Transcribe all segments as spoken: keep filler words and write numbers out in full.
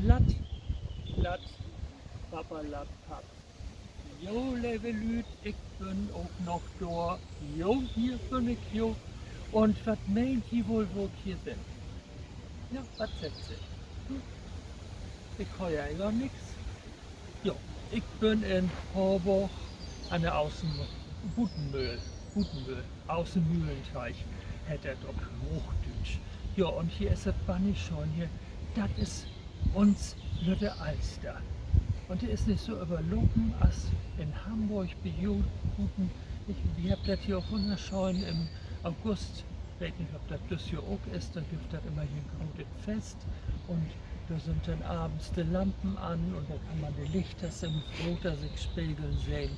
Platt, platt, papperlapapp. Jo, leve Lüüd, ik bün ok noch dor. Jo, hier bün ik jo. Un wat meent ji woll, wo ik hier bün? Ja, wat seggt Se? Hm? Ik höör ja gor nix. Jo, ik bün in Horborg an de Außen-, Butenmöhl, Butenmöhl, Außenmühlenteich, heet dat op Hoochdüütsch. Jo, un hier is dat bannig schöön hier. Dat is uns lütte Alster. Un de is nich so överlopen as in Hamborg bi jo buten. Ik, wi hebbt dat hier ok wunnerschöön im August. Weet nich, of dat düt Johr ok is, dor gifft dat immer hier en grotet Fest. Un dor sünd denn avends de Lampen an un dor kann man de Lichters in't Water sik spegeln sehn.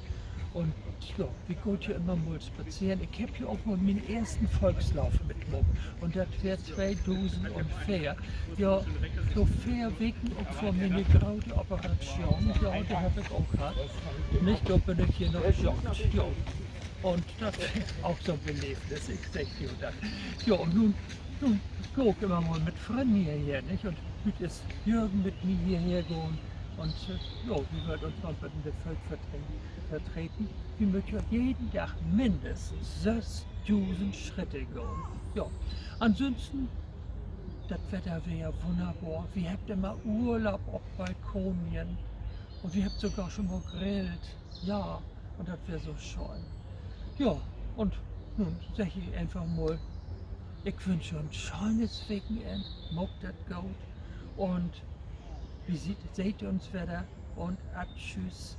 Un jo, wi gaht hier immer mal spazeren. Ik heff hier ok mal mien eersten Volkslauf mitmaakt. Un dat weer tweedusendveer. Ja, so veer Weken ok vör miene grote Operatschoon. Ja, de heff ik ok hatt. Nich, dor bün ik hier noch joggt. Ja. Un dat weer ok so'n Beleevnis, ik segg jo dat. Ja, un nu, nu gah ik immer mal mit Frünnen hierher, nich? Un hüüt is Jürgen mit mi hierher gahn. Un, äh, ja, wi wüllt uns mal en beten de Fööt vertre-, vertreten. Wi mööt ja jeden Dag mindestens sössdusend Schritte gahn. Ja, ansünsten, dat Wedder weer ja wunnerbor. Wi hebbt immer Urlaub op Balkonien. Un wi hebbt sogor schon mal grillt. Ja, un dat weer so schöön. Ja, un nu segg ik eenfach mal, ik wünsch jo en schönes Wekenenn, maakt dat goot un wi seht, seht uns wedder un adjüüs.